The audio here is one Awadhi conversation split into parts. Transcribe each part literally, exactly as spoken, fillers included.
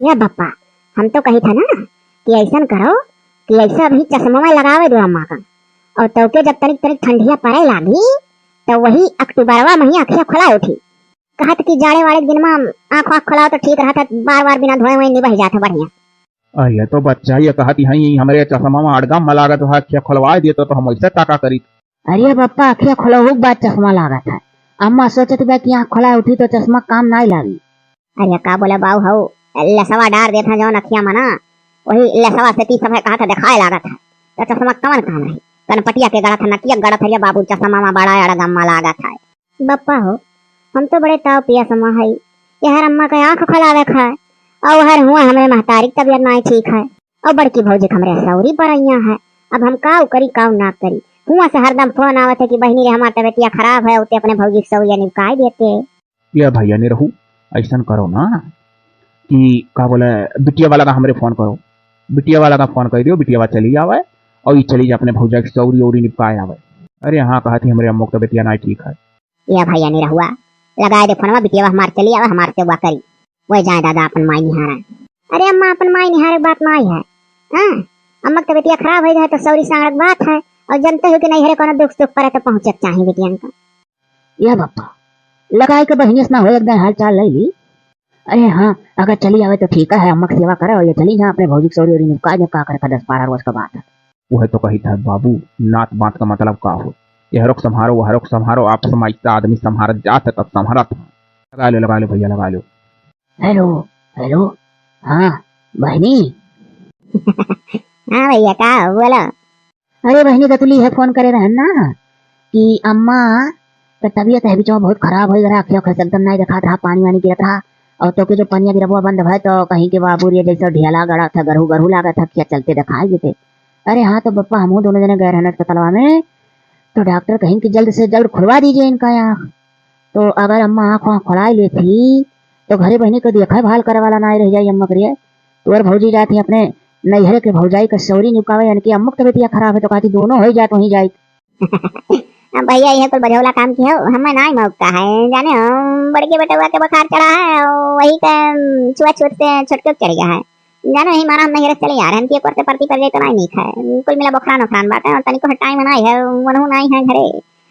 या बप्पा, हम तो कही था ना कि अइसन करो कि अइसा अभी चश्मा लगावे दो अम्मा का, और तोके जब तनिक तनिक ठंडिया पड़े लागी, तो वही अक्टूबरवा में ही आँखिया खुला उठी। कहत कि जाड़े वाले दिन में आँख आँख खुलाओ तो ठीक रहत है, बार बार बिना धोए हुए निबह जात है बढ़िया। अरे तो बच्चा ये कहत है, हमरे चश्मा में अड़गम लागत है, आँखिया खुलवाए देतो तो हम वैसे टाका करी। अरे बप्पा, आँखिया खुलहू के बाद चश्मा लागत है। अम्मा सोचत बा कि आँख खुला उठी तो चश्मा काम नाई लागी। अरे का बोला बाऊ हऊ, लसवा डार देत है जौन अँखिया में ना, वही लसवा से तीस रुपये कहा था दिखाए लागत है। तो चश्मा कवन काम रही? कनपटिया के गड़त है, नकिया गड़त है, ये बाबू चश्मा में बड़ा अड़गम्मा लागत है। बप्पा हो, हम तो बड़े ताव पिया समा है, यहर अम्मा का आँख खुलावे खाए, और हर हुआ हमरे महतारी की तबीयत नाई ठीक है, और बड़की भौजी के हमरे सौरी परैया है। अब हम काऊ करी काऊ ना करी, हुआ से हरदम फोन आवत है कि बहिनी रे हमार तबीयतिया खराब है, उते अपने भौजी के सौरिया निपकाई देते। ये भैया निरहू, अइसन करो ना कि का बोले, बिटिया वाला का हमरे फोन करो, बिटिया वाला का फोन कर दियो, बिटिया वाला चली आवे और ये चली जा अपने भौजा की सौरी औरी निपकाए आवे। अरे हाँ, कहा थी हमरे अम्मो की तबीयतिया नाई ठीक है। ये भैया निरहुआ, लगाए दे फोनवा, बिटिया हमार चली आवे, हमार सेवा करी। वही जाए दादा अपन माई निहारा। अरे अम्मा, अपन माई निहारे बात नाई है। हाँ, अम्मा की तबीयतिया खराब हो जाए तो सौरी सांगड़क बात है, और जनते हो कि नैहरे कोनो दुख सुख पड़े तो पहुँचे के चाही बिटियन का। या बप्पा, लगाए के बहिनिया से ना हो, एक दिन हाल चाल ले ली। अरे हाँ, अगर चली आवे तो ठीक है, अम्मा की सेवा करे और ये चली जा अपने भौजी की सौरी औरी निपका दे, का करे का दस बारह रोज का बात है। वह तो कही था बाबू, नात बात का मतलब का हो? यह रोग संभारो, वह रोग संभारो, आप समाज का आदमी संभारत जात है तब संभारत है। लगा लो, लगा लो भैया, लगा लो। हेलो, हेलो, हाँ बहिनी। हाँ भैया, का हो, बोलो। अरे बहिनी, दतुली है फोन करे रहन ना कि अम्मा का तबीयत है बिचवा बहुत खराब हो गया, आँखिया उखिया से एकदम नाई देखात रहा, पानी वानी गिरत रहा, और तो के जो पनिया गिरबुआ बंद भय तो कहीं के बाबू रे जैसे ढेला गड़ा था, गरहू गरहू लागत था, क्या चलते दिखाई देते। अरे हाँ, तो बप्पा हमहू दोनों जने गए रहन अस्पतालवा में, तो डॉक्टर कहीं कि जल्द से जल्द खुलवा दीजिए इनका आँख। तो अगर अम्मा आँख वाँख खुलाई लेती तो घरे बहिनी को देखा भाल करे वाला नाई रह जाई अम्मा करिए। तोर भौजी जात ही अपने नैहरे के भौजाई का सौरी निपकावे, यानी कि अम्मा की तबीयतिया खराब है तो कहती दोनों हो जात वहीं जाई। अब भैया यह कुल बझौला काम की हो, हमें नाई मौका है, जाने हम बड़के बेटवा के बुखार चढ़ा है, वही के छुआ छूत से छोटके चढ़ गया है। जानो ही मारा हम नैहरे चले आ रहे हैं, कि एक बार से परती पर जाए तो नाई नीक है। कुल मिला बोखरान ओखरान बात है, और तनिको टाइम नाई है, वनहु नाई है घरे।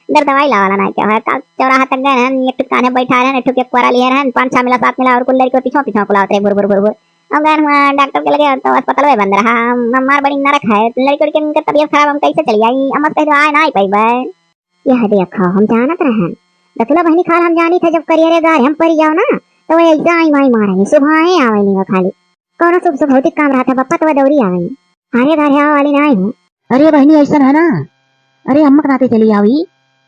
इधर दवाई लावाला नाई क्या है, का चौराहा तक गए हैं, एक ठुक कान्हे बैठा रहे हैं, एक ठुक एक कोरा लिए रहे हैं, पाँच छह मिला, सात मिला, और कुल लड़के पीछे पीछे कुलावत रहे, भुर भुर भुर भुर। हम गए हुआ डॉक्टर के लगे, तो अस्पताल में बंद रहा। हम, हमार बड़ी नरक है, लड़की उड़की इनका तबीयत खराब, हम कैसे चली आई? अम्मा से कह दो, आए ना आई पाई बाय। यह देखो, हम जानत रहन। दतुला बहिनी खाल हम जानी था, जब करियरे गार हम परी जाओ ना, तो वह ऐसा आई माई मारे, सुबह आए आवे नहीं वो खाली। कौनो शुभ शुभ भौतिक काम रहा था, बप्पा तो वह दौरी आवे। अरे घर आवे वाली ना आई हूँ। अरे बहिनी, ऐसा है ना, अरे अम्मा के नाते चली आओ, ई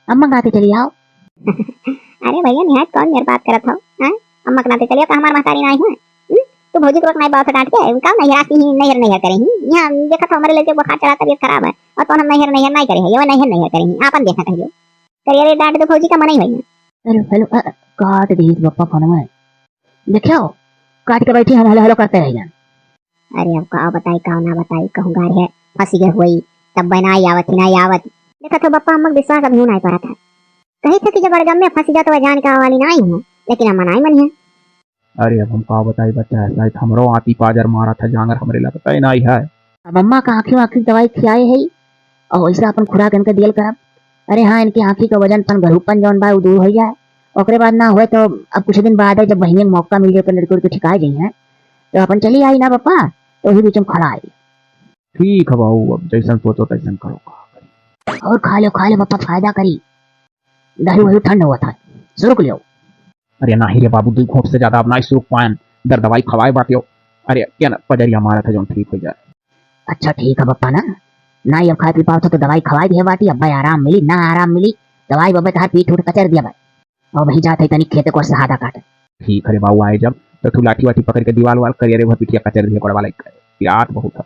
अम्मा के नाते चली आओ। अरे भैया, निहायत कौन मेर बात करत हो, हैं? अम्मा के नाते चली आओ, का हमार महतारी ना आई हूँ? हम्म? तू भौजी को रोक नहीं पावत डांट के, का नैहरा की ही नैहर नैहर करे ही? यहाँ देखा था हमारे लड़के बुखार चढ़ा, तबीयत खराब है, और तो हम नैहर नैहर नहीं करे है, ये वो नैहर नैहर करे ही, आपन देखा कहियो। करियरे डांट दो भौजी का मन ही होई ना। हेलो, हेलो, अ, अ, काट दी बप्पा फोन में। देखियो, काट के बैठी हम हेलो हेलो करते रह जान। अरे अब का बताई, का ना बताई, कहूँ गार है, फंसी गए हुई, तब बना आई आवत ही ना आई आवत। देखा तो बप्पा अम्मा के विश्वास अभी नहीं पड़ा था। कही थे कि जब अड़गम में फंसी जाओ तो वह जान के आवे वाली ना आई हूँ, लेकिन अम्मा ना आई मनी है। अरे अब हम का बताई बच्चा, ऐसा है कि हमरो आती पाजर मारा था, जांगर हमरे लगता ही नाई है। अब अम्मा का आँखी आँखी दवाई खियाए है और वैसे अपन खुराक इनके दियल करब। अरे हाँ, इनके आँखी का वजन पन गरूपन जौन बा उ दूर हो जाए, ओकरे बाद ना होए तो अब कुछ दिन बाद है जब बहिनी मौका मिल जाए तो लड़की उड़की ठिकाए जाई है तो अपन चली आई ना बप्पा, तो वही बीच में खड़ा आई। ठीक है बाबू, अब जैसन सोचो तैसन करो। और खा लो, खा लो बप्पा, फायदा करी। दही वही ठंड हुआ था, सुरुक लियो। अरे नाही रे बाबू, दुई घूंट से ज्यादा अब नाही सुरुक पायन। दर दवाई खवाए बाटियो। अरे क्या ना पजरिया मारा था जौन ठीक हो जाए। अच्छा ठीक है बप्पा ना, नाही अब खाए पी पाओ तो, तो दवाई खवाए दिए बाटी, अब भाई आराम मिली ना आराम मिली, दवाई बब्बे तहार पीठ उठ कचर दिया भाई। अब वहीं जात है तनी खेते को सहादा काटे। ठीक है रे बाबू, आए जब तो तू लाठी वाठी पकड़ के दीवाल वाल करिए रे, वो पिटिया कचर दिए कोड़वा लाइक। पिरात बहुत है।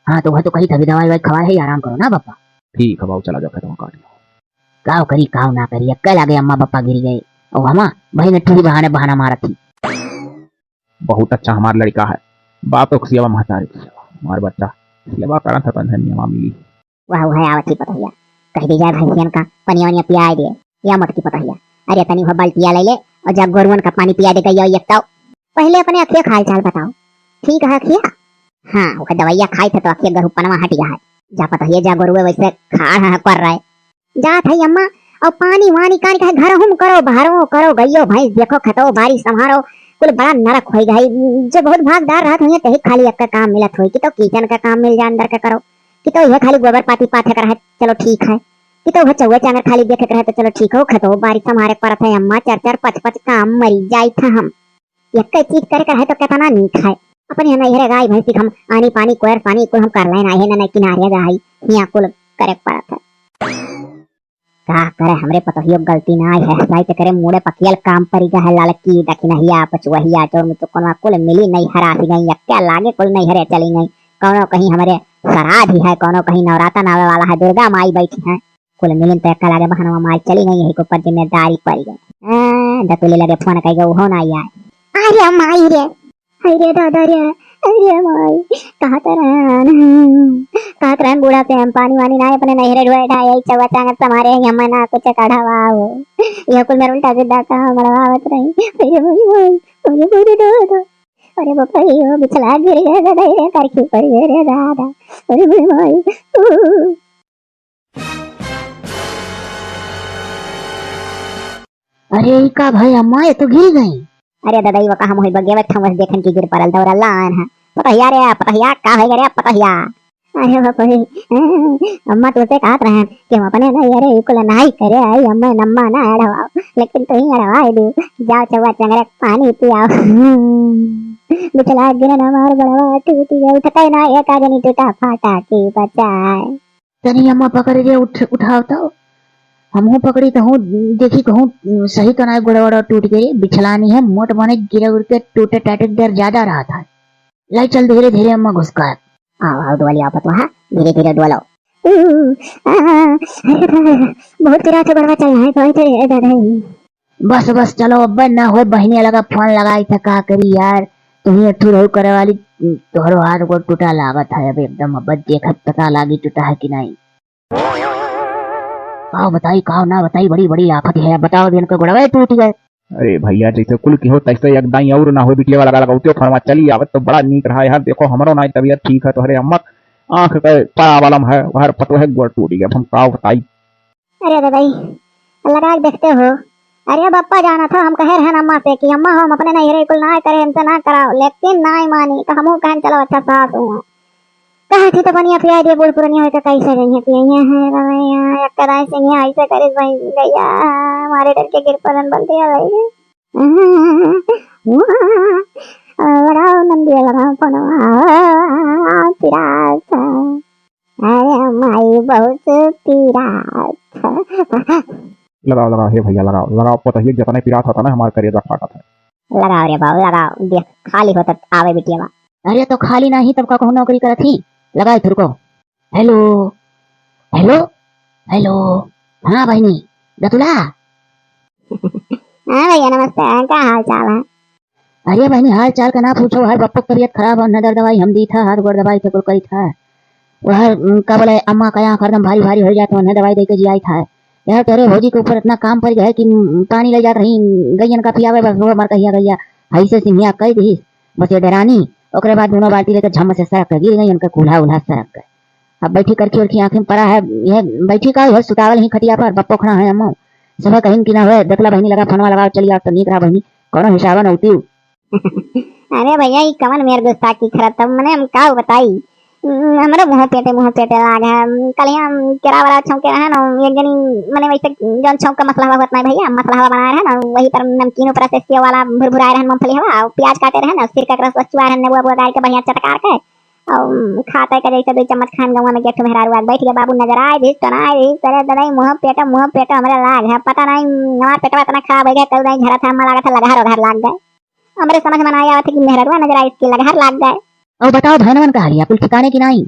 हाँ तो वह तो कही था दवाई वाई खवाए है, आराम करो ना बप्पा। ठीक है बाबू, चला जाओ खेतवा काट लो। काव करी काव ना करी, अक्कल आगे अम्मा बप्पा गिरी गए। और हमा भाई ने ठूही बहाने बहाना मारा थी। बहुत अच्छा हमार लड़का है, बाप के सेवा महतारी के सेवा, हमार बच्चा सेवा करत है तो इन्हें नियमा मिली। वाह, वह आवत ही पतोहिया, कह दे जाए भैंसियन का पनिया वनिया पियाए दे। या मोटकी पतोहिया, अरे तनी वह बाल्टिया ले ले और जा गोरुअन का पानी पिया दे गई एक ताव। पहले अपने अखिया का हाल चाल बताओ, ठीक है अखिया? हाँ, वह दवाइया खाई थे तो अखिया गरुपनवा हट गया है। जा पतोहिया जा, गोरुए वैसे खाड़ है कर रहे। जात है अम्मा, और पानी वानी कान कहे घर हम करो, बहरो करो, गइयो भैंस देखो, खेतो बारी संभारो, कुल बड़ा नरक होई गई। जो बहुत भागदार रहत हुई तही खाली एक काम मिलत हुई कि तो किचन का काम मिल जा अंदर का करो, कि तो यह खाली गोबर पाती पाथे कर है, चलो ठीक है, कि तो वह चौवे चांगर खाली देखे के रहे तो चलो ठीक है, खेतो बारी संभारे परत है अम्मा, चार चार पाँच पाँच काम मरी जाई था हम। यक्कै चीज करे के रहे तो केतना नीक है। अपने नैहरे गाय भैंसी हम आनी पानी कोयर पानी कुल हम कर लेना है ना, किनारे गाय हियाँ कुल करे के पड़त है। का करे, हमरे पतोहियो गलती ना है, हसाई ते करे मुड़े पकियल काम परी गए है, ललकी दखिनहिया पचुवहिया चोर मुचुकनवा कुल मिली नैहरा सी गई, यक्कै लागे कुल नैहरे चली गई। कौनो कहीं हमरे श्राद्ध ही है, कौनो कहीं नवरातन आवे वाला है, दुर्गा माई बैठी है, कुल मिलिन तो एक्का लागे बहनवा माई चली गई, यही के ऊपर जिम्मेदारी पड़ी गई। हाँ, दतुली लगे फोन कइके उहो ना आए। अरे माई रे, अरे दादा रे, अरे माई, कहत रहन, कहत रहन बूढ़ा से हम पानी वानी ना अपने नैहरे ढोए ढाए, यही चौवा चांगत समारे हैं, हमें ना कुछ कढ़ावा हो। यह कुल मेरे उल्टा सीधा काम मड़वावत रही। अरे माई, माई, अरे माई रे दादा, अरे बाप रे, ओ बिछला गिर गया दादा, ये करके पड़ गया रे दादा, अरे माई, माई, ऊ। अरे, ई का भय अम्मा, ये तो गिर गई। अरे दादा, ई वका हम होई बगेवा ठमस देखन की गिर पड़ल, दौड़ल आन है। पतहिया रे, पतहिया, का होई रे, पतहिया? अरे बाप रे, अम्मा तुझसे कहत रहन कि हम अपने ना, अरे, ई कुल नाई करे आई, अम्मा नम्मा ना अड़वाओ, लेकिन तू ही अड़वाए दू। जाओ चौवा चंगरे पानी पियाओ। बिचला गिरन हमार बड़वा टूटी गया, उठते ना, एक आदमी टूटा फाटा की बचाए। तनी अम्मा पकड़ के उठ, उठाओ तो। हमहू पकड़ी कहूँ, देखी कहूँ सही तो ना गोड़ा वोड़ा टूट गए। बिछलानी है, मोट बने गिरे उड़ के टूटे टाटे डर ज्यादा रहा था। लाई चल धीरे धीरे अम्मा घुसका। आओ, आओ, डोली आओ पतवा, धीरे धीरे डोलो। ऊ, आ, अरे बाबा, बहुत तेरा तो बड़वा चल रहा है, बहुत तेरे दादा। बस, बस, चलो, अब ना हो, बहिनी लगा फोन लगाई था, का करी यार, तुही अठू रहू करे वाली, तोहरो हाथ गोड़ टूटा लागत है अब एकदम, अब देखत पता लागी टूटा है कि नहीं। का बताई, का ना बताई, बड़ी, बड़ी आफत है, बताओ, दिन के गोड़वे टूट गए। अरे भैया, जैसे कुल की हो, तैसे एक दाई और ना हो, बिटिया वाला लगा, उठियो फोनवा चली आवत तो बड़ा नीक रहा यार, देखो, हमरो ना तबीयत ठीक है, तोहरे अम्मा आँख के पारा वाला है, वहर पतो है, गोड़ टूट गया, हम का बताई। अरे दादाई, लगा के देखते हो। अरे बप्पा जाना था, हम कहे रहन अम्मा से कि अम्मा हम अपने नैहरे कुल ना करे, इनसे ना कराओ, लेकिन ना मानी, तो हमहू कहन चलो अच्छा सास हुआ। कहे थी तो पनिया पिया दे, बूढ़ पुरनिया होइके कैसे जइहे पियइहे है रवैया, एक कदाई से यहाँ ऐसे करिस भाई गैया, हमारे डर के गिर पड़न बोल दिया भाई। लगाओ नंदिया, लगाओ पनवा, पिरास। अरे माई, बहुत पीरा। लगाओ, लगाओ, हे भैया, लगाओ, लगाओ, पतहिया जितने पीरा था ना, हमार करेजा फाटा था। लगाओ रे बाबू, लगाओ, देख, खाली होता आवे बिटिया बा। अरे, तो खाली नाही, तब का कहूँ नौकरी करत ही? लगाए थुरको। हेलो, हेलो, हेलो, हाँ बहिनी, दतुला। हाँ भैया, नमस्ते, का हाल चाल है? अरे बहिनी, हाल चाल का ना पूछो, हर बप्पो की तबीयत खराब है, उन्हें दर्द दवाई हम दी था, हाथ गोड़ दवाई थे, कुल करी था। वह, उम, का बोले, अम्मा का आँख हरदम भारी भारी हो जात है, उन्हें दवाई दे के जियाई था। यार, तोरे भौजी के ऊपर इतना काम पड़ गया है कि, उम, पानी ले जात रही, गैयन का पियावे, बस वो मर कहिया गैया, हई से सिंहिया कह दी, बस ये डरानी, ओकरे बाद दोनों बाल्टी लेकर झम से सरक के गिर गई, उनका कूल्हा उल्हा सरक गए। अब बैठी करखी उरखी आँखी में परा है, यह बैठी का है, सुतावल ही खटिया पर, बप्पो खड़ा है अम्मो। सुबह कहीं की ना हुए, देखला बहिनी लगा फोनवा लगाओ, चली आओ तो नीक रहा बहिनी, कोनो हिसाबा न उती। अरे भैया, ई कवन मेर गुस्ताखी करत, तब मने हम का बताई। हमरो मुँह पेटे, मुँह पेटे लाग है। कल हम केरा वाला छौंके रहे ना, एक जनी मने वैसे जौन छौंक का मसला हुआ होत ना भैया, मसला हुआ बनाए रहे ना, वही पर नमकीन ऊपर से सेव वाला भुरभुराए रहे, मूंगफली हवा, और प्याज काटे रहे ना, सिरका के रस चुआ रहे, नेबुआ बुआ गाड़ के बढ़िया चटकार के, और खाते का जैसे दो चम्मच खान गौवा में गेठू मेहरारू आग बैठ गया, बाबू नजर आए भी, तनाए भी, सरे दनाई मुँह पेटा, मुँह पेटा हमरे लाग है, पता नहीं हमार पेटवा इतना खराब हो गया, कल नहीं झरा था, हमार लागत है लगहर उघर लाग गए। हमरे समझ में ना आवत है कि मेहररुआ नजर आए इसके लगहर लाग गए। और बताओ भैनवन का हालिया, कुल ठिकाने की नाई?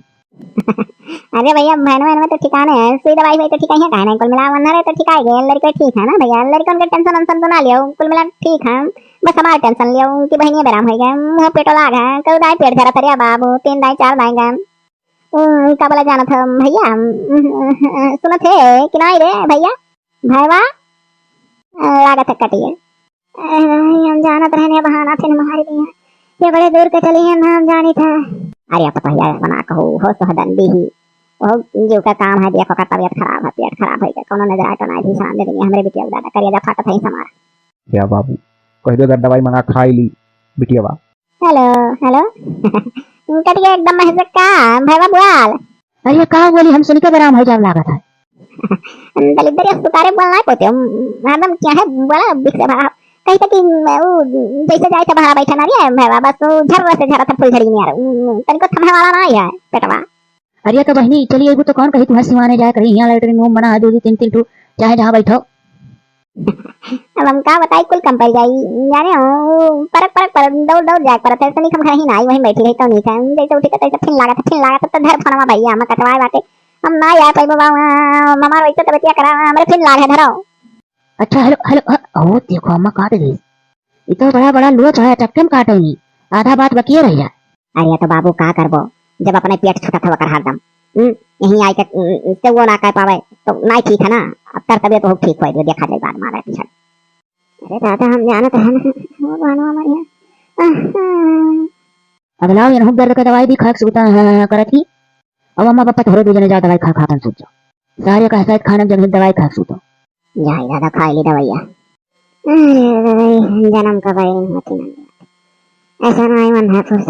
अरे भैया, भैनवन में तो ठिकाने है, सुई दवाई हुई तो ठिकाई है, काहे नहीं? कुल मिला वन्ना रहे तो ठिकाई गए, लड़के ठीक है ना भैया, लड़कन के टेंशन वेंशन तो ना लियो, कुल मिला ठीक है, बस हमार टेंशन लियो कि बहनिया बेराम हो गए, मुँह पेटो लाग है, कल दाई पेट झरा तरिया बाबू, तीन दाई चार दाई गए। ओ, का बोला जाना था भैया, सुनत है कि नाई रे भैया? भैया, लागत है कटिए। अरे, हम जानत रहने बहाना फिर मार दिया। के बड़े दूर के चली हैं, नाम जानी था। अरे, अब तो भैया, अपना कहू, हो सहदन दी ही। वो जीव का काम है, देखो का तबीयत खराब है, पेट खराब है, कौनो नजर आए तो ना भी सामने दिन हमरे बिटिया दादा करिया जा फाटत है समार। क्या बाबू, कह दो, दवाई मंगा खा ली बिटिया बा। हेलो, हेलो। कट गया एकदम महसे का, भैया बोल। अरे का बोली, हम सुन के बराम हो जाम लागत है। दलिद्र अस्पताल में बोलना है पोते, हरदम क्या है बड़ा बिख से भरा। कहीं तक कि वो जैसे जाए तो बाहर बैठा ना रही है भैया, बस वो झर्र से झरा था फुलझड़ी में यार, तनिको थमे वाला ना है पेटवा। अरे तो बहिनी, चली अइबू तो कौन कही तुम्हें सिवाने जाए करी, यहाँ लैट्रिन रूम बना है, दो दो तीन तीन ठो, चाहे जहाँ बैठो। अब हम का बताई, कुल कम पड़ जाई, जाने हो, परक परक पर दौड़ दौड़ जाए परत है, तनिक हम घर ही ना आई, वहीं बैठी रही तो नहीं था, जैसे उठी तो तैसे फिन लागत, फिन लागत तो धर फोनवा भैया, हम कटवाए बाटे, हम ना आ पाई बाबा, हमार वैसे तबियतिया करा, हमरे फिन लाग है धरो। अच्छा, हेलो, हेलो, अ, ओ, देखो, अम्मा काट गई। ये तो बड़ा, बड़ा लोच है, चक्के में काटे नहीं, आधा बात बकिए रह जाए। अरे, तो बाबू, का करबो, जब अपने पेट छूटत हवा कर हरदम। हम्म, यहीं आए के, हम्म, से वो ना कह पावे, तो ना ठीक है ना। अब तर तबियत बहुत ठीक होए, देखा जाए बाद में आगे पीछे। अरे दादा, हम जानत हन, वो बानो हमारे यहाँ। अब लाओ, ये दर्द का दवाई भी खा के सूता है, करत ही। अब अम्मा पापा तोहरे दू जने जाओ, दवाई खा, खा अपन सूत जाओ। सारे का शायद खाना जब दवाई खा के सूतो। जाए दादा, खा ली दवाइया। अरे दादा, जन्म का बैरी होती ना, ऐसा ना आई मन है खुश।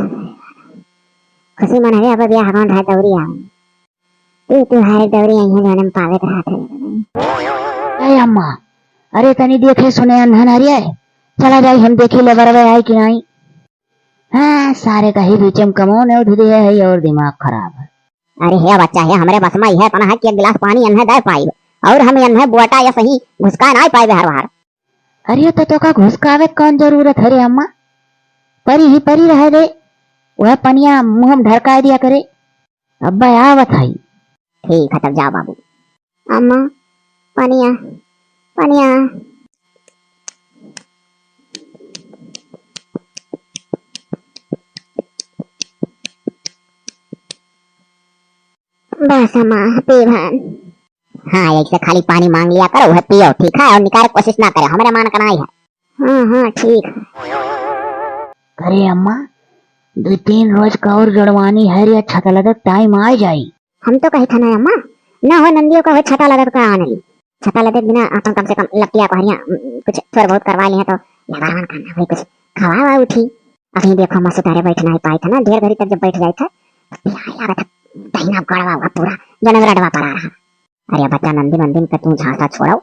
खुशी मन है, अब ब्याह कौन है, दौरी आवे। तू, तू हर दौरी आई है, जन्म पावे के हाथ है। ए अम्मा, अरे तनी देखे सुने अनहन हरिया है, चला जाई हम देखी ले बरवे आई कि नाई। हाँ, सारे का ही बीच में कमौन है, उठ दिया है और दिमाग खराब है। अरे हे बच्चा, हे हमरे बस में यह तना है कि एक गिलास पानी अन्हे दे पाइब, और हम अन्हे बोटा या सही घुसका ना पाइबे हर बार। अरे तो तोका घुसकावे कौन जरूरत है रे अम्मा, परी ही परी रहे रे, वह पनिया मुँह में ढरकाए दिया करे। अब्बा आवत है। ठीक है, तब जाओ बाबू। अम्मा, पनिया, पनिया। बस अम्मा, पी भान। हाँ, ऐसे खाली पानी मांग लिया करो, वह पियो, ठीक है, और निकाले कोशिश ना करे, हमारे मान का नहीं है। हाँ, हाँ, ठीक है। अरे अम्मा, दो तीन रोज का और जड़वानी है रे, छता लदत टाइम आ जाई। हम तो कही था ना अम्मा, ना हो नंदियों का हो छता लदत का आने ली। छता लदत बिना अपन कम से कम लपटिया पहरिया, उम, कुछ थोड़ा बहुत करवा लिए तो लबारवन खाना हुई, कुछ खवा हुआ उठी। अभी देखो अम्मा सुतारे बैठ नहीं पाई था ना, ढेर घड़ी तक जब बैठ जाए था, तो पिराए लागत था, दहिना गड़वा हुआ पूरा, जनम रडवा पर आ रहा। अरे बच्चा नंदी मंदिन के तू झांसा छोड़ो,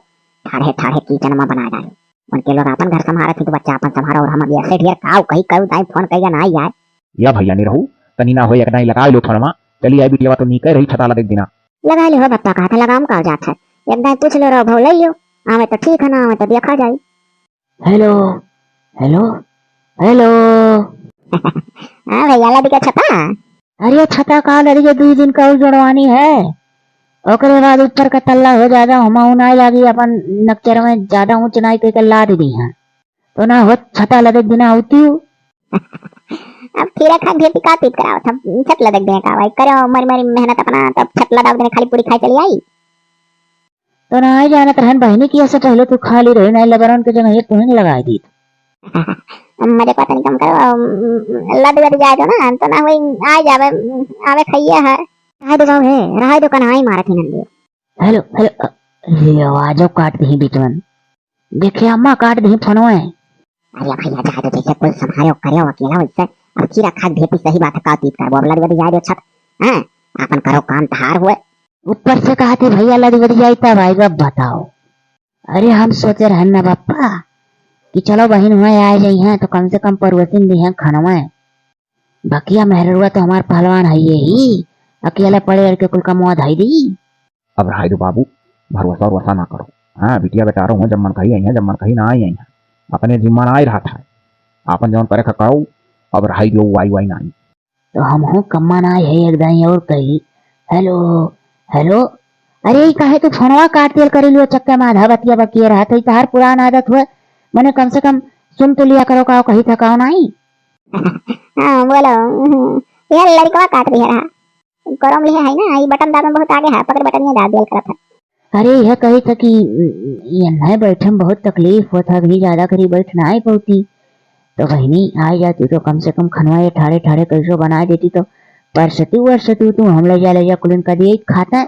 ठाढ़े ठाढ़े कीचन में बना डालो। उनके लोग आपन घर संभारत ही तो बच्चा आपन संभारो और हम अभी ऐसे ढेर काऊ कही करू दाई फोन कहिया ना आई यार। या भैया नहीं रहू, तनी ना हो एक दाई लगा लो फोनवा, चली आई बिटिया तो नीके रही छता लदत दिना। लगा लो हो बप्पा कहा था लगाम का जात है, एक दाई पूछ लो रहो भौ ले लो, आवे तो ठीक है ना आवे तो देखा जाई। हेलो, हेलो, हेलो। हाँ भैया, लदी का छता? अरे छता का लदी के दुई दिन का और जड़वानी है, ओकरे बाद ऊपर का तल्ला हो जादा, हमाऊ ना लागी अपन नक्चर में, जादा ऊंच नाई कह के लाद दी हैं। तो ना हो छता लदे बिना होती हूँ। अब खीरा खा घेटी का तीत करावत हम, छत लदक दे का भाई, करो मरी मरी मेहनत अपना, तब छत लदक देने खाली पूरी खाए चली आई। तो ना जानत रहन बहिनी कि ऐसे पहले तू खाली रही, नहीं लबरन के जगह ये तुहिन लगाई दी। मजे को तनी कम करो, अम, लद वद जाए तो ना, तो ना वही आ जावे, अम, आवे खाइए है। रहाई दो बाबू है, रहाई दो कन्हाई मारत ही नंदियो। हेलो, हेलो, अ, ये आवाजो काट दी बीच में। देखे अम्मा काट दी फोनवे। अरे भैया, जाए तो जैसे कुल संभारे करे अकेला वैसे। अब खीरा खा घेटी सही बात है, का तीत करबो, अब लद वद जाए दो छत, हैं, आपन करो काम तहार हुए। ऊपर से कहा थे भैया लद वद जाए तब आएगा, बताओ। अरे हम सोचे रहन ना बप्पा कि चलो बहिन हुए आ जाई हैं तो कम से कम परोसिन दी हैं खनवे। बकिया मेहररुआ तो हमार पहलवान है ये ही, अकेले पड़े रह के कुल का मुआ धाई दी। अब रहाई दो बाबू, भरोसा उरोसा ना करो। हाँ, बिटिया बेटारो हो, जब मन कही आई है, जब मन कही ना आई आई है। अपने जिम्मा ना आई रहा था, आपन जौन करे का करो, अब रहाई दो वाई वाई ना आई। तो हमहू कम्मा ना है एक दाई और कही, "हेलो, हेलो, अरे ई काहे तू फोनवा काट दियल करेलू, चक्के में आधा बतिया बकिए रहत है, तहार पुरान आदत हुए, मने कम से कम सुन तो लिया करो, का कही था, का नाई?" हाँ, बोलो, हम्म, यह लड़कवा काट दिया रहा, गरम लिया है ना, ई बटन दाबे में बहुत आगे है, पकड़ बटन ये दाब दियल करत है। अरे, यह कही था कि, "ये नहीं बैठे में बहुत तकलीफ होत है, अभी ज्यादा करी बैठ ना आई पौती, तो बहिनी, आइ जाती तो कम से कम खनवा ये ठाड़े ठाड़े कैसो बनाइ देती, तो परसती वरसती तू हम लइ जा, लइ जा कुलिन क दिए खाते।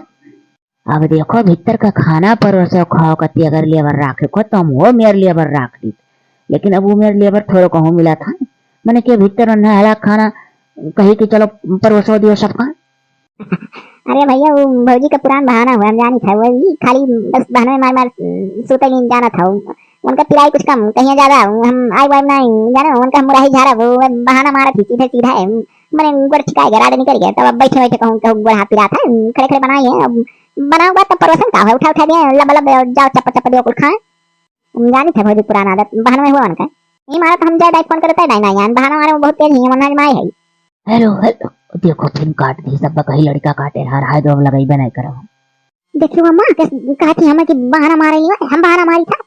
अब देखो, भीतर का खाना परोसो खाओ, कति अगर लेबर राखे को, तो हम वो मेर लेबर राख दी। लेकिन अब वो मेर लेबर थोड़ो कहूँ मिला था, मने के भीतर अन्ना हला खाना कही कि चलो परोसो दियो सबका। अरे भैया, वो भौजी का पुरान बहाना हुआ, हम जानी था, वो ई खाली बस बहाना मार मार सुते नहीं जाना था। उनका पिराई कुछ कम, कहीं ज्यादा, हम आए वाए नहीं जाना, उनका हम मुराही झारा, वो बहाना मारा थी सीधे सीधा है। मने गोड़ छिकाए गया, राड निकल गया, तब अब बैठे बैठे कहूँ, कहूँ गोड़ हाथ पिरात है, खड़े खड़े बनाए हैं, अब बनाओ बात तब परोसन का है, उठा उठा दिए, लब लब जाओ चप्पा चप्पा दियो कुल खाए। हम जानी थे भौजी पुराना आदत, बहाना में हुआ उनका। नहीं मारा तो हम जाए दाई फोन करते दाई ना यान, बहाना मारे वो बहुत तेज ही है, मन्ना माए है। हेलो, हेलो, देखो फोन काट दी, सब कही लड़का काटे रहा, रहा दो अब लगाई बनाए करो। देखियो अम्मा, के कहा थी हमें कि बहाना मारे ही हो, हम बहाना मारी था।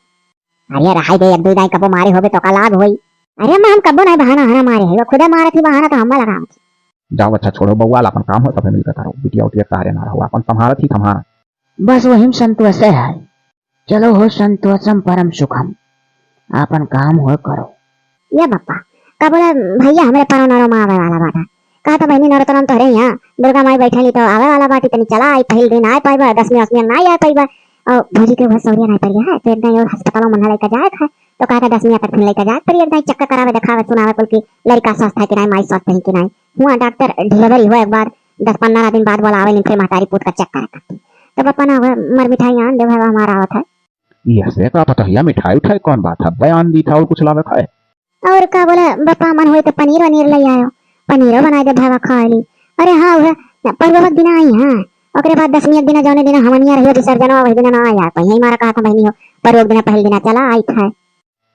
अरे रहाई दे, एक दो दाई कबो मारे होबे तो का लाभ होई। अरे अम्मा, हम कबो नहीं बहाना हना मारे है, वो खुदे मारे थी बहाना तो हम लगावत थी। जाओ अच्छा छोड़ो बउआ, अपन काम हो तबे मिलकर करो, बिटिया उटिया तारे ना रहो, अपन संभारत ही संभारा। बस वही में संतोष है, चलो हो संतोषम परम सुखम, आपन काम हो करो। ये बप्पा, का बोला भैया, हमरे परव नरव में आवे वाला बाटा। कहा तो बहिनी नरोत्तम तोहरे यहाँ दुर्गा माई बैठली तो आवे वाला बाटी, तनी चला आई, पहिल दिन आए पाइबा, दसमी असमी ना आए पाइबा। और भौजी के उहे सौरिया नहीं पड़ गया है, तो एक दिन और अस्पतालों में लेकर जाए है, तो कहा था दसमी पर फिर लेकर जाए, पर एक दिन चक्कर करावे, दिखावे, सुनावे कुल की लड़का स्वस्थ है कि नहीं, माई स्वस्थ है कि नहीं। हुआ डॉक्टर डिलीवरी हुआ एक बार दस पन्द्रह दिन बाद बोलावे, फिर महतारी पूत का चेक करे खातिर। तब अपन अब मर मिठाई आन देव, हमारा आवत है। यह से का पता हिया मिठाई उठाई कौन बात है, बयान दी था और कुछ लावे खाए। और का बोला बप्पा, मन होई तो पनीर वनीर ले आयो, पनीरो बनाए दे भावा खा ली। अरे हाँ, वह परवा दिन आई हाँ, ओकरे बाद दसमी एक दिन जौने दिन हमनिया रहियो विसर्जन वही दिन ना आया, तो यही मारा कहा था बहनी हो, परवा दिन पहले दिन चला आई था।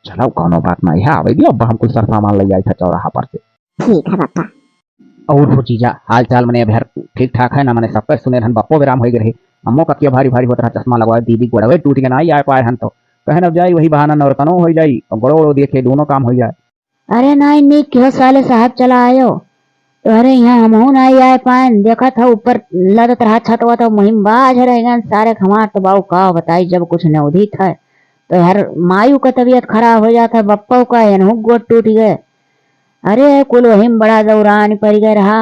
चलो, कौनो बात नहीं है, आवे दियो, अब हम कुल सर सामान ले आई था चौराहा पर से। ठीक है बप्पा। और हो जीजा, हाल चाल मने अभी हर ठीक ठाक है ना? मने सबका सुने रहन, बप्पो विराम हो गए रहे, अम्मो का किया भारी भारी होत रहा, चश्मा लगवाए, दीदी गोड़वे टूट के ना ही आ पाए हन, तो कहन अब जाई वही बहाना नौरतनो हो जाई और गोड़ो गोड़ो देखे दोनों काम हो जाए। अरे नाई, नीक किहो साले साहब, चला आयो। तोहरे यहाँ हमहू नाई आए पाएन। देखत ह ऊपर लदत रहा छतवा, तो मुहिम बाज रह गए सारे। हमार तो बाऊ का बताई, जब कुछ नौधी था तो हर मायू का तबीयत खराब हो जात है, बप्पा का एनहू गोड़ टूट गए। अरे कुल वही में बड़ा दौरान पड़ गए रहा।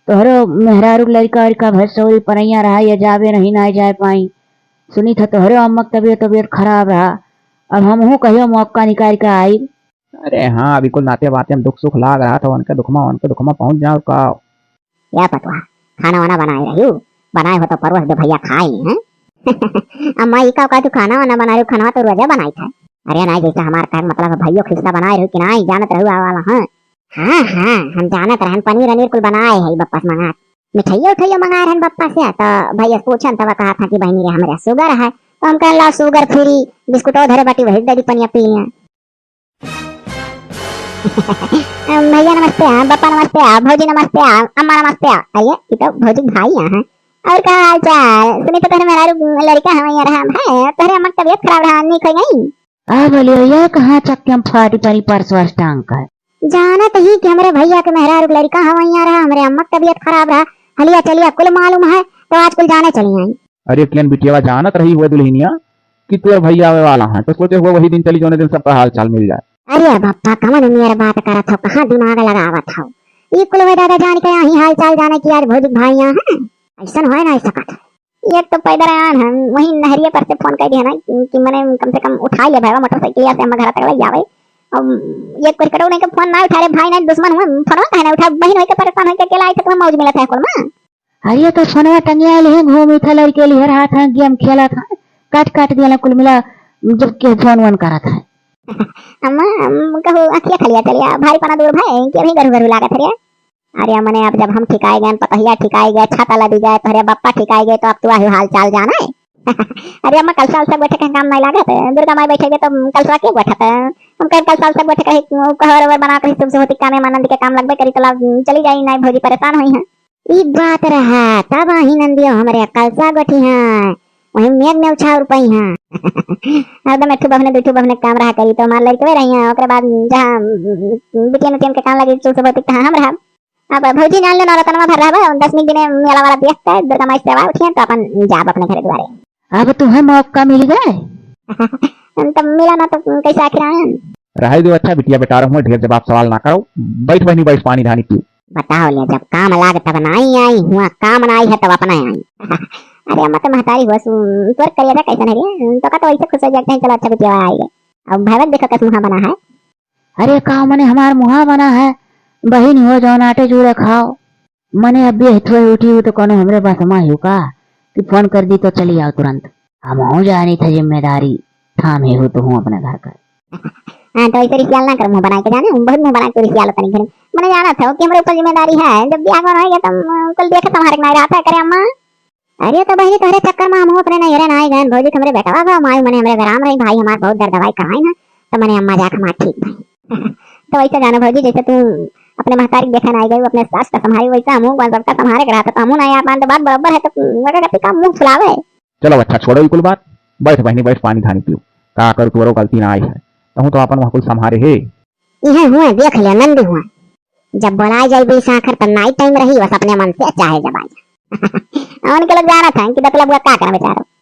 तोहरो मेहरारू लड़का उड़का भर सौरी परैया रहा, ये जावे नहीं ना जाए पाई। सुनी था तोहरे अम्मा की तबीयत तबीयत खराब रहा, अब हमहू कहियो मौका निकाल के आई। अरे हाँ, अभी कुल नाते बाते में दुख सुख लाग रहा था, उनके दुखमा उनके दुखमा पहुँच जाओ का। या पतवा, खाना वाना बनाए रही हो? बनाए हो तो परोस दे भैया खाए हैं। अम्मा ई का, का तू खाना वाना बना रही हो? खाना तो रोजा बनाई था। अरे नाई, जैसे हमार कहे मतलब है भैया खिस्सा बनाए रही हो कि नाई, जानत रहू आवा वाला हाँ। हाँ हाँ, हम जानत रहन पनीर अनीर कुल बनाए है बप्पा से मंगा, मिठाइया उठाइया मंगाए रहन बप्पा से, तो भैया पूछन तब कहा था कि बहनी रे हमरे सुगर है, तो हम कहन ला सुगर फ्री बिस्कुटो धरे बाटी वही दे दी पनिया पी लिया। अम, भैया नमस्ते, हाँ, बप्पा नमस्ते, हाँ, भौजी नमस्ते, हाँ, अम्मा नमस्ते, हाँ। अरे, ये तो भौजी भाई यहाँ है। और का हाल चाल? सुनी तो तोहरे मेहरारू लड़का हमें यहाँ रहा है, तोहरे अम्मा की तबीयत खराब रहा, नहीं कोई नहीं। आ बोलियो, ये कहाँ चक्के में फाटी परी परसों टांग का है? जानत ही कि हमरे भैया के मेहरारू लड़का हमें यहाँ रहा, हमरे अम्मा की तबीयत खराब रहा, हलिया चलिया कुल मालूम है, तो आज कुल जाने चली आई। अरे केन बिटियावा, जानत रही हुए दुल्हनिया कि तोर भैया आवे वाला है, तो सोचे हुए वही दिन चली जौने दिन सबका हाल चाल मिल जाए। अरे बप्पा, कवन उमियर बात करत हो, कहाँ दिमाग लगावत हो? ई कुल हुए दादा जान के यही हाल चाल जाने कि आज भौजी भाई यहाँ है, ऐसन होए ना सकत। एक तो पैदल आन हम वही नहरिया पर से फोन कर दिया ना कि, कि मने कम से कम उठा ले भाई मोटरसाइकिल से हम घर तक ले जावे। अब एक कोई कटो नहीं के फोन ना उठा रे भाई, ना दुश्मन हुआ, फोन काहे ना उठा, बहन होई के परेशान होई के अकेला आई तो तुम्हें मौज मिलत है कुल में। अरे तो फोनवा टंगिया लिहे घूमी था, लड़के लिहे रहा था, गेम खेला था, काट काट दिया कुल मिला, जब के फोन वन करा था। अम्मा, अम, कहू अखिया खलिया चलिया, भारी पना दूर भाई, कि अभी गरु गरु लागत हरिया। अरे मने अब जब हम ठिकाए गए, पतहिया ठिकाए गए, छाता लदी गए, तोहरे बप्पा ठिकाए गए, तो अब तू आही हाल चाल जाने। अरे अम्मा, कलसा उलसा गोठे के काम नहीं लागत, दुर्गा माई बैठे गए तो कलसा के गोठत। हम कहे कलसा उलसा गोठे कहे, कहर ओवर बना कही, सुबह से होती कामे मानंद के काम लगबे करी, तो ला चली जाई, नहीं भौजी परेशान हुई हैं। ई बात रहा, तब आही नंदियो हमरे कलसा गोठी हैं, वही मेघ में उछाल रुपई हैं। अब तो मैं ठू बहने, दू ठू बहने काम रहा करी, तो हमार लड़कवे रही हैं, ओकरे बाद जहाँ बिटियन उटियन के काम लगी, चूल से बहुत कहाँ हम रहा। अब भौजी जान लो ना, रतनवा भर रहा, दसवीं दिने मेला वाला देख के दुर्गा माई सेवा उठिए, तो अपन जाब अपने घर द्वारे। अब तुम्हें मौका मिल गए। हम तो मिला ना, तो कैसे आखिर आए? रहे दो अच्छा बिटिया, बेटा रहूँ, ढेर जवाब सवाल ना करो। बैठ बहिनी, बैठ, पानी धानी पीऊ। बताओ ले, जब काम लाग तब नाई आई, हुआ काम ना आई है तब अपना आई। अरे अम्मा तो महतारी हुआ सु-, तोर करेजा कैसन है रे? तो का तो ऐसे खुश हो जाते हैं, चलो अच्छा बिटिया आई गए। अब भैया देखो कस मुहा बना है। अरे का मने हमार मुहा बना है, बहिन हो जौन आटे जूरे खाओ। मने अब ये हथुआ उठी हो तो कौनो हमरे बस मा हो का कि फोन कर दी तो चली आओ तुरंत। हम हो जानी था जिम्मेदारी, थाम ही हो तो हूँ अपने घर का। हाँ, तो ऐसे रिसियाल ना कर, मुंह बना के जाने, हम बहुत मुंह बना के रिसियाल तनी घर। मने जाना था कि हमरे ऊपर जिम्मेदारी है, जब ब्याह होना है तो, अम, कुल देखे तुम्हारे नहीं रहता है, करे अम्मा। अरे तो बहिनी, तोहरे चक्कर में हम अपने नैहरे ना आए गए, भौजी के हमरे बेटवा बा, माई मने हमरे आराम रही, भाई हमार बहुत दर्द दवाई कराई ना, तो मने अम्मा जाके हमार ठीक भाई। तो वैसे जानो भौजी, जैसे तू अपने महतारी के देखे ना आई गई, अपने सास का संभारी, वैसे हमहू बा सबका संभारे के रहता, तो हमहू ना आ पान, तो बात बराबर है, तो मगर कति का मुंह फुलावे। चलो अच्छा, छोड़ो ई कुल बात, बैठ बहिनी, बैठ, पानी धानी पीऊ। का करू, तोरो गलती ना आई है, तहूँ तो अपन वहाँ कुल संभारे है। इहे हुआ, देख ले, नंदी हुआ। जब बोलाए जाई बीस आखर, तब नाई टाइम रही, बस अपने मन से चाहे जब आ जा। उनके लोग जाना था कि दतला बुआ का करा बेचारो।